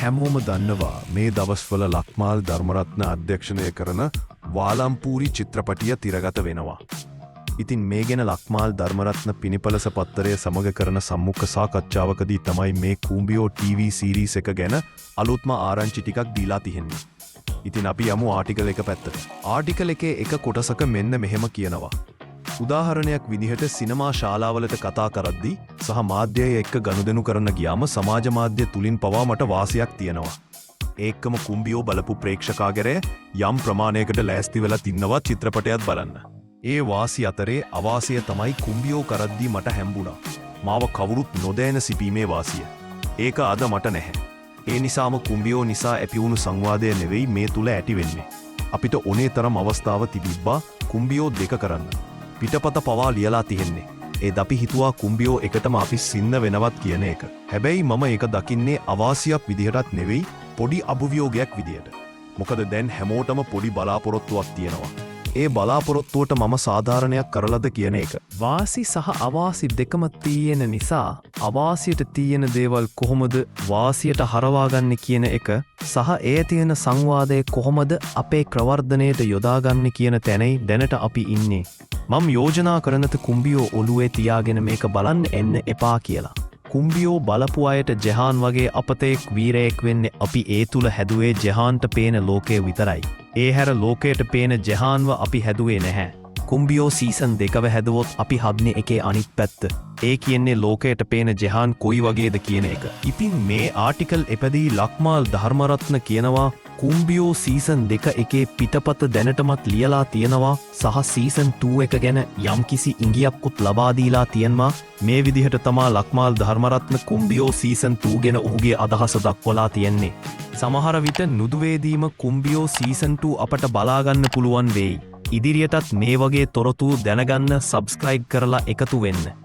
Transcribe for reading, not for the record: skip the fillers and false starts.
හැමෝම දන්නවා මේ දවස්වල ලක්මාල් ධර්මරත්න අධ්‍යක්ෂණය කරන වාලම්පූරි චිත්‍රපටිය තිරගත වෙනවා. ඉතින් මේ ගැන ලක්මාල් ධර්මරත්න පිනිපලස පත්තරය සමග කරන සම්මුඛ සාකච්ඡාවකදී තමයි මේ කූඹියෝ ටීවී සීරීස් එක ගැන අලුත්ම ආරංචි ටිකක් දීලා තියෙන්නේ. ඉතින් අපි යමු ආටිකල් එක පැත්තට. ආටිකල් එකේ එක කොටසක මෙන්න මෙහෙම කියනවා. උදාහරණයක් විදිහට සිනමා ශාලාවලට කතා කරද්දී සහ මාධ්‍යය එක්ක ගනුදෙනු කරන ගියාම සමාජ මාධ්‍ය තුලින් පවා මට වාසියක් තියෙනවා. ඒක්කම කුම්බියෝ බලපු ප්‍රේක්ෂකාගරය යම් ප්‍රමාණයකට ලෑස්ති වෙලා තින්නවා චිත්‍රපටයක් බලන්න. ඒ වාසි අතරේ අවාසිය තමයි කුම්බියෝ කරද්දී මට හැම්බුණා. මාව කවුරුත් නොදැන සිටීමේ වාසිය. ඒක අද මට නැහැ. ඒ නිසාම කුම්බියෝ නිසා ඇති වුණු සංවාදය නෙවෙයි මේ තුල ඇති වෙන්නේ. අපිට ඕනේ තරම් අවස්ථාව තිබිබ්බා කුම්බියෝ 2 කරන්න. පිටපත පවා ලියලා තියෙන්නේ. ඒත් අපි හිතුවා කුම්බියෝ එකටම අපි සින්න වෙනවත් කියන එක. හැබැයි මම ඒක දකින්නේ අවාසියක් විදිහටත් නෙවෙයි, පොඩි අභියෝගයක් විදිහට. මොකද දැන් හැමෝටම පොඩි බලාපොරොත්තුවක් තියෙනවා. ඒ බලාපොරොත්තුවට මම සාධාරණයක් කරලද කියන එක. වාසි සහ අවාසි දෙකම තියෙන නිසා අවාසියට තියෙන දේවල් කොහොමද වාසියට හරවාගන්නේ කියන එක සහ ඒ තියෙන සංවාදය කොහොමද අපේ ප්‍රවර්ධනයට යොදාගන්නේ කියන තැනයි දැනට අපි ඉන්නේ. මම යෝජනා කරනත කුම්බියෝ ඔළුවේ තියාගෙන මේක බලන්න එන්න එපා කියලා. කුම්බියෝ බලපු අයට ජෙහාන් වගේ අපතෙක් වීරයෙක් වෙන්නේ අපි ඒ තුල හැදුවේ ජෙහාන්ට පේන ලෝකය විතරයි. ඒ හැර ලෝකයට පේන ජෙහාන්ව අපි හැදුවේ නැහැ. කුම්බියෝ සීසන් 2ව හැදුවොත් අපි හදන්නේ එකේ අනිත් පැත්ත. ඒ කියන්නේ ලෝකයට පේන ජෙහාන් කොයි වගේද කියන එක. ඉතින් මේ ආටිකල් එපදී ලක්මාල් ධර්මරත්න කියනවා කුම්බියෝ සීසන් 2 එකේ පිටපත දැනටමත් ලියලා තියෙනවා සහ සීසන් 2 එක ගැන යම්කිසි ඉඟියක්කුත් ලබා දීලා තියෙනවා. මේ විදිහට තමා ලක්මාල් ධර්මරත්න කුම්බියෝ සීසන් 2 ගැන ඔහුගේ අදහස දක්වලා තියෙන්නේ. සමහර විට නුදුවේදීම කුම්බියෝ සීසන් 2 අපට බලාගන්න පුළුවන් වෙයි. ඉදිරියටත් මේ වගේ තොරතුරු දැනගන්න සබ්ස්ක්‍රයිබ් කරලා එකතු වෙන්න.